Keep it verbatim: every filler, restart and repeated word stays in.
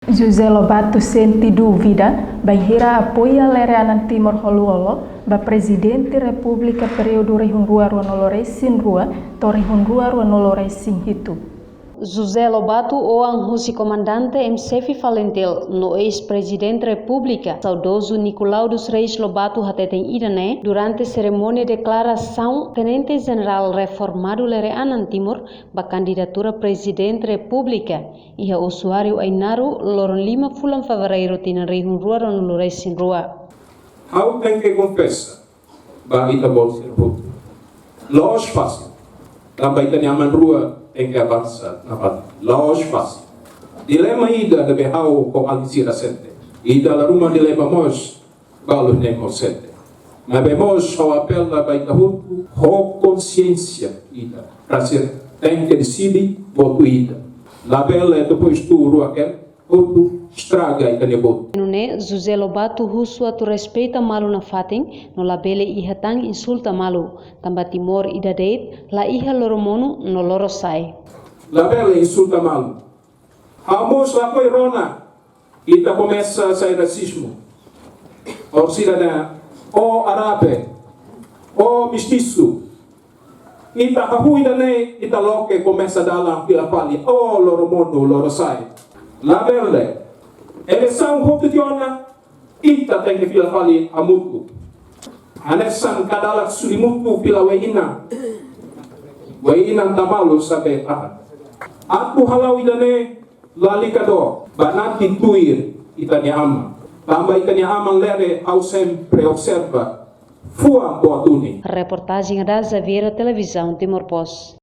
José Lobato sente dúvida bainhira apoia Lere Anan Timor Holuolo ba Prezidente Repúblika períodu rihun rua rua-nulu resin rua to'o rihun rua rua-nulu resin hitu. José Lobato, oan husi komandante M C F Falintil no eis-Prezidente Repúblika, saudozu Nicolau dos Reis Lobato, hateten ida-ne'e durante serimónia deklarasaun Tenente Jenerál reformadu Lere Anan Timor ba kandidatura Prezidente Repúblika iha Osuáriu Ainaro, loron lima fulan Fevereiru tinan rihun rua rua-nulu resin rua. Ha'u tenke konfesa ba ita-boot sira hotu. La'ós fasil. Tanba ita-nia aman rua tenke avansa nafatin. La'ós fasil. Dilema ida ne'ebé ha'u ho alin sira sente. Ida la ruma dilema mós balu ne'e mós sente. Maibé mós ha'u apela ba ita hotu ho konsiénsia ida. Para sira tenke deside votu ida. Labele depois tuur rua ke hotu estraga ita-nia votu. Nune'e, José Lobato husu atu respeita malu nafatin, no labele iha tan insulta malu. Tanba Timor ida de'it, la iha loro monu no loro sa'e. Labele insulta malu. Ha'u mós lakohi rona, ita komesa sai rasismu. Orsida na, o árabe, o mestisu. Ita hahú ida-ne'e, ita loke komesa dalan fila fali, o loro monu, loro sa'e. Labele. Eleisaun hotu tiha ona, ita tenke fila fali hamutuk. Hanesan kadalat suli mutu fila wai-inan. Wai-inan tama malu sabe tahan. Atu hala'o ida-ne'e, lalika dook, banati tuir ita-nia aman. Tanba ita-nia aman Lere, ha'u sempre observa fuan boot duni. Reportajen Ada Xavier, Televizaun Timor Post.